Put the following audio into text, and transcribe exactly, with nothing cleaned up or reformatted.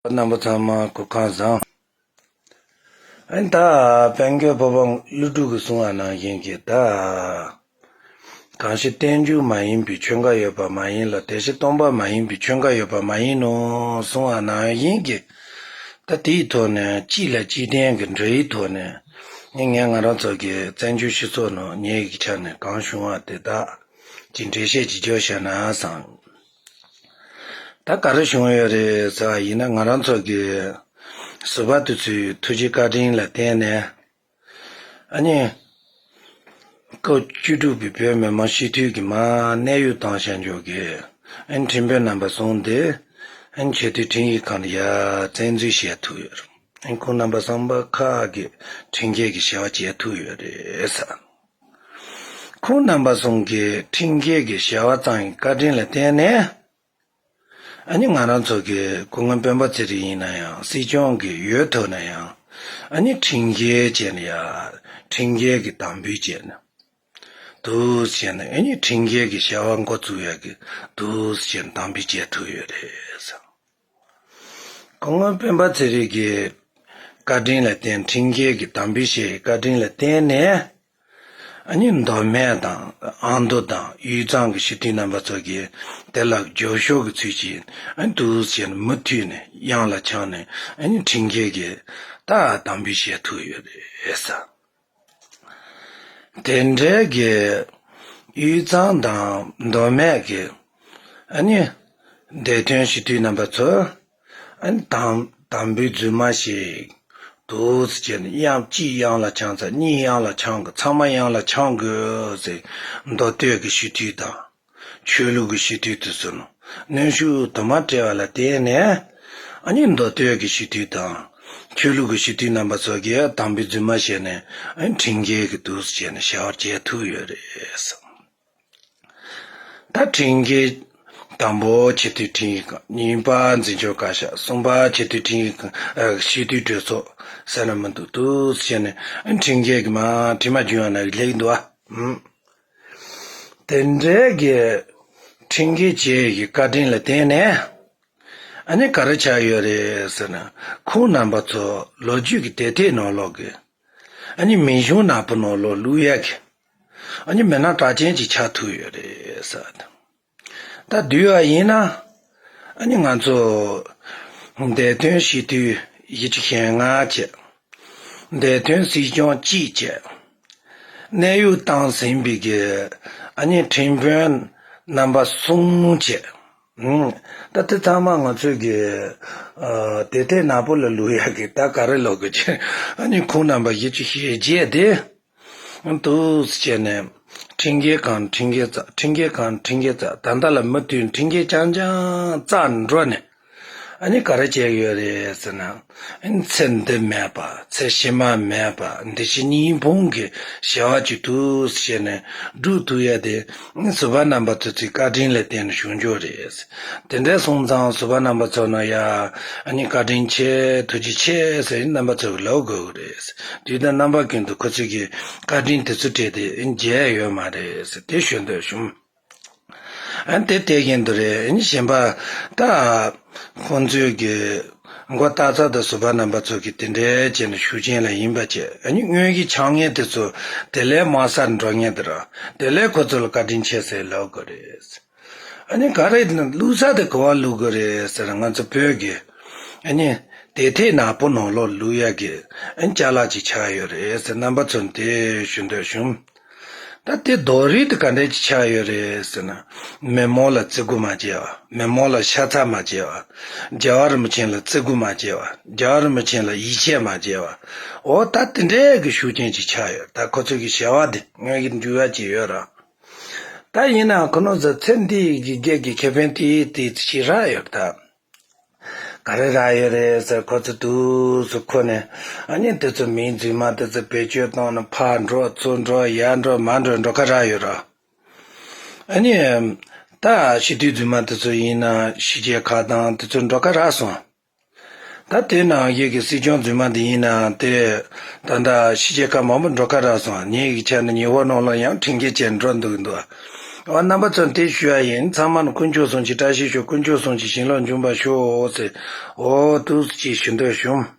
རྣམ་པ་ཚང་མ་སྐུ་ཁམས་བཟང་། ཨ་ནི་ད་དཔལ་མགོན་འཕགས་པ་ཀླུ་སྒྲུབ་ཀྱིས་གསུངས་པ་ནང་བཞིན་གྱི་ད། གང་ཞིག་རྟེན་འབྱུང་མ་ཡིན་པའི་ཆོས་འགའ་ཡོད་པ་མ་ཡིན་ལ། དེ་བཞིན་སྟོང་པ་མ་ཡིན་པའི་ཆོས་འགའ་ཡོད་པ་མ་ཡིན་ནོ་གསུངས་པ་ནང་བཞིན་གྱི། ད་དེའི་ཐོག་ནས་གཅིག་ལ་གཅིག་བརྟེན་གྱི་འབྲེལ་བའི་ཐོག་ནས། ངས་ང་རང་ཚོ་གི་བཙན་བྱོལ་སྤྱི་ཚོགས་ནང་ངེད་ཀྱི་ཆ་ནས་གང་བྱུང་བ་དེ་དག་ཅིག་འགྲེལ་བཤད་ཅིག་རྒྱག་བྱས་ན་བསམ། ད་ག་རེ་བྱུང་ཡོད་རེད་ཟེར་བ་ཡིན་ན། ང་རང་ཚོ་གི་ཟུར་པ་དེ་ཚོའི་ཐུགས་རྗེ་བཀའ་དྲིན་ལ་བརྟེན་ནས། ཨ་ནི། སྐབས་བཅུ་དྲུག་པའི་བོད་མི་མང་སྤྱི་འཐུས་ཀྱི་མར་གནད་ཡོད་བཏང་བཞག་འཇོག་གི། ཨ་ནི་ཁྲིམས་དཔོན་རྣམ་པ་གསུམ་དེ། ཨ་ནི་ཆེས་མཐོའི་ཁྲིམས་ཡིག་ཁང་ལ་ཡར་བཙན་འཛུལ་བྱས་ཐུབ་ཡོད་རེད། ཨ་ནི་ཁོང་རྣམ་པ་གསུམ་པ་ཁག་གི་ཁྲིམས་འགལ་གྱི་བྱ་བ་བྱས་ཐུབ་ཡོད་རེད་ཟེར། ཁོང་རྣམ་པ་གསུམ་གྱི་ཁྲིམས་འགལ་གྱི་བྱ་བ་བཏང་བའི་བཀའ་དྲིན་ལ་བརྟེན་ནས། ཨ་ནི་ང་རང་ཚོ་གི་སྐུ་ངོ་སྤེན་པ་ཚེ་རིང་ཡིན་ན་ཡང་། སྲིད་སྐྱོང་གི་འོས་ཐོབ་ན་ཡང་། ཨ་ནི་ཁྲིམས་འགལ་བྱས་ནས་ཡ། ཁྲིམས་འགལ་གྱི་དམ་འབུལ་བྱས་ནས། འདུག་བྱས་ནས། ཨ་ནི་ཁྲིམས་འགལ་གྱི་བྱ་བ་འགོ་བཙུགས་ཡག་གི་འདུག་བྱས་ནས་དམ་འབུལ་བྱས་ཐུབ་ཡོད་རེད་ཟེར། སྐུ་ངོ་སྤེན་པ་ཚེ་རིང་གི་བཀའ་དྲིན་ལ་བརྟེན། ཁྲིམས་འགལ་གྱི་དམ་འབུལ་བྱས་པའི་བཀའ་དྲིན་ལ་བརྟེན་ནས། ཨ་ནི་མདོ་སྨད་དང་ཨ་མདོ་དང་དབུས་གཙང་གི་སྤྱི་འཐུས་རྣམ་པ་ཚོ་གིས་དེ་ལ་རྒྱབ་སྐྱོར་གྱི་ཚུལ་གྱིས། ཨ་ནི་འདུག་བྱས་ནས་མུ་མཐུད་ནས་གཡང་ལ་བཅངས་ནས། ཨ་ནི་ཁྲིམས་འགལ་གྱི་ད་དམ་འབུལ་བྱས་ཐུབ་ཡོད་རེད་ཟེར། དེ་འདྲའི་གི་དབུས་གཙང་དང་མདོ་སྨད་ཀྱི། ཨ་ནི་འདས་དོན་སྤྱི་འཐུས་རྣམ་པ་ཚོ། ཨ་ནི་དམ་དམ་འབུལ་རྫུན་མ་ཞིག་འདུག་སེ་བྱས་ནས། གཡང་གཅིག་གཡང་ལ་བཅངས་ཚར། གཉིས་གཡང་ལ་བཅངས་དགོས། ཚང་མ་གཡང་ལ་བཅངས་དགོས་ཟེར། མདོ་སྟོད་ཀྱི་སྤྱི་འཐུས་དང་ཆོས་ལུགས་ཀྱི་སྤྱི་འཐུས་དེ་ཚོ་ནང་གནོན་ཤུགས་དུ་མ་སྤྲད་པ་ལ་བརྟེན་ནས། ཨ་ནི་མདོ་སྟོད་ཀྱི་སྤྱི་འཐུས་དང་ཆོས་ལུགས་ཀྱི་སྤྱི་འཐུས་རྣམ་པ་ཚོ་གིས་དམ་འབུལ་རྫུན་མ་བྱས་ནས། ཨ་ནི་ཁྲིམས་འགལ་གྱི་འདུག་སེ་བྱས་ནས་བྱ་བ་བྱས་ཐུབ་ཡོད་རེད་ཟེར། ད་ཁྲིམས་འགལ། དང་པོ་ཆེས་མཐོའི་ཁྲིམས་ཡིག་ཁང་། གཉིས་པ་འཛིན་སྐྱོང་བཀའ་ཤག། གསུམ་པ་ཆེས་མཐོའི་ཁྲིམས་ཡིག་ཁང་། ཨ། སྤྱི་འཐུས་གྲོས་ཚོགས་ཟེར་ན་མི་འདུག་འདུག་སེ་བྱས་ནས། ཨ། ཁྲིམས་འགལ་གྱི་མར་དྲི་མ་བྱུང་བ་ན་ལེགས་འདུག་ཨ། ཨུམ། དེ་འདྲའི་གི་ཁྲིམས་འགལ་བྱས་ཡི་གི་བཀའ་དྲིན་ལ་བརྟེན་ནས། ཨ་ནི་ག་རེ་ཆགས་ཡོད་རེད་ཟེར་ན། ཁོང་རྣམ་པ་ཚོ་ལོ་རྒྱུས་ཀྱི་དེབ་ཐེར་ནང་ལོགས་ཀྱི། ཨ་ནི་མིང་གཞུང་ནག་པོ་ནང་ལོགས་བླུག་ཡག་གི། ཨ་ནི་མི་སྣ་གྲགས་ཅན་ཅིག་ཆགས་ཐུབ་ཡོད་རེད་ཟེར། ད་བསྡུས་པ་ཡིན་ན། ཨ་ནི་ང་ཚོ་འདས་དོན་སྤྱི་འཐུས་བཞི་བཅུ་ཞེ་ལྔ་བྱས། འདས་དོན་སྲིད་སྐྱོང་གཅིག་བྱས། གནད་ཡོད་བཏང་ཟིན་པའི་གི། ཨ་ནི་ཁྲིམས་དཔོན་རྣམ་པ་གསུམ་བྱས། ཨང་། ད་དེ་ཚང་མ་ང་ཚོས་གི། ཨ། དེབ་ཐེར་ནག་པོ་ལ་བླུག་ཡག་གི་ད་ག་རེ་ལབ་དགོས་ཀྱི། ཨ་ནི་ཁོང་རྣམ་པ་བཞི་བཅུ་ཞེ་བརྒྱད་དེ། འདུག་སེ་བྱས་ནས། ཁྲིམས་འགལ་གང་ཁྲིམས་འགལ་བཙགས། ཁྲིམས་འགལ་གང་ཁྲིམས་འགལ་བཙགས། ད་ལྟ་ལ་མུ་མཐུད་ཁྲིམས་འགལ་རྐྱང་རྐྱང་བཙགས་འགྲོ་ནས། ཨ་ནི་ག་རེ་བྱས་ཡོད་རེད་ཟེར་ན། ཨ་ནི་ཚེ་འདི་མེད་པ། ཚེ་ཕྱི་མ་མེད་པ། འདི་ཕྱི་གཉིས་ཕུང་གི་བྱ་བ་ཅིག་འདུག་སེ་བྱས་ནས་སྒྲུབ་ཐུབ་ཡ་དེ། ཨ་ནི་ཟུར་པ་རྣམ་པ་ཚོ་ཚོའི་བཀའ་དྲིན་ལ་བརྟེན་ནས་བྱུང་རྒྱུ་རེད། དེ་འདྲ་སོང་ཙང་ཟུར་པ་རྣམ་པ་ཚོ་ནང་ཡ། ཨ་ནི་བཀའ་དྲིན་ཆེ། ཐུགས་རྗེ་ཆེ་ཟེར་རྣམ་པ་ཚོ་གིས་ལབ་དགོས་ཀྱི་རེད། དུས་དང་རྣམ་པ་ཀུན་ཏུ་ཁོ་ཚོས་ཀྱི་བཀའ་དྲིན་དེ་ཚོ་སྤྲད་དེ་མཇལ་ཡོད་མ་རེད་ཟེར་དེ་ཞུ་འདོད་བྱུང་། ཨ་ནི་དེ་དེ་བཞིན་དུ་རེད། ཨ་ནི་གཞན་པ་ད་ཁོང་ཚོས་ཀྱི་མགོ་བཏགས་ཚར་དུས་ཟུར་པ་རྣམ་པ་ཚོ་གིས་དེ་འདྲའི་བྱས་ནས་ཤུགས་རྐྱེན་ལ་ཡིན་པ་བྱས། ཨ་ནི་དངོས་ཀྱི་ཆགས་མཁན་དེ་ཚོ་དེ་ལས་དམའ་སར་འགྲོ་མཁན་དེ་ར། དེ་ལས་ཁོ་ཚོ་ལ་བཀའ་དྲིན་ཆེ་ཟེར་ལབ་དགོས་རེད། ཨ་ནི་ག་རེ་བླུག་ས་དེ་ག་པར་བླུག་དགོས་རེད་ཟེར་ན། ང་ཚོ་བོད་ཀྱི་ཨ་ནི་དེབ་ཐེར་ནག་པོ་ནང་ལོགས་བླུག་ཡག་གི། ཨ་ནི་ཅ་ལག་ཅིག་ཆགས་ཡོད་རེད་ཟེར་རྣམ་པ་ཚོར་དེ་ཞུ་འདོད་བྱུང་། ད་དེ་རྡོག་རིལ་དེ་ག་འདྲ་ཅིག་ཆགས་ཡོད་རེད་ཟེར་ན། མི་མང་ལ་བརྩི་བཀུར་མ་བྱས་པ། མི་མང་ལ་ཤ་ཚ་མ་བྱས་པ། རྒྱལ་བ་རིན་པོ་ཆེ་ལ་བརྩི་བཀུར་མ་བྱས་པ། རྒྱལ་བ་རིན་པོ་ཆེ་ལ་ཡིད་ཆེས་མ་བྱས་པ། འོ་ད་དེ་འདྲའི་གི་ཤུགས་རྐྱེན་ཅིག་ཆགས་ཡོད། ད་ཁོ་ཚོ་གི་བྱ་བ་དེ་དངོས་ཀྱི་འགྱུར་བ་ཅིག་ཡོད་ར། ད་ཡིན་ནའང་ཁོ་རང་ཚོ་ཚེ་འདི་གི་སྒེར་གྱི་ཁེ་ཕན་དེ་དེ་ཅིག་རག་ཡོད་ད། ག་རེ་རག་ཡོད་རེད་ཟེར། ཁོ་ཚོ་དུས་སུ་ཁོ་ནས་ཨ་ནི་དེ་ཚོ་མིང་རྫུན་མ་དེ་ཚོ་བེད་སྤྱོད་བཏང་ནས་ཕར་འགྲོ་ཚུར་འགྲོ་ཡར་འགྲོ་མར་འགྲོ་འགྲོ་ཁ་རག་ཡོད་ར། ཨ་ནི་ད་སྤྱི་འཐུས་རྫུན་མ་དེ་ཚོ་ཡིན་ན་ཕྱི་རྒྱལ་ཁག་དང་དེ་ཚོ་འགྲོ་ཁ་རག་སོང་། ད་དེ་ནང་བཞིན་གྱི་སྲིད་སྐྱོང་རྫུན་མ་འདི་ཡིན་ནའང་དེ་ད་ལྟ་ཕྱི་རྒྱལ་ཁག་མང་པོ་འགྲོ་ཁ་རག་སོང་། ངེད་ཀྱི་ཆ་ནས་ཉི་ཧོང་ནང་ལ་ཡང་ཁྲིམས་འགལ་བྱས་འགྲོ་འདུག་འདུག་ཨོ་རྣམ་པ་ཚོ་འདི་ཞུ་ཡ་ཡིན། ཚང་མ་ནི་དཀོན་མཆོག་གསུམ་གྱི་བཀྲ་ཤིས་ཤོག་དཀོན་མཆོག་གསུམ་གྱི་བྱིན་རླབས་འབྱུང་བར་ཤོག་ཟེར། ཨོ་ཏུ་ཅེས་ཞུ་འདོད་བྱུང་།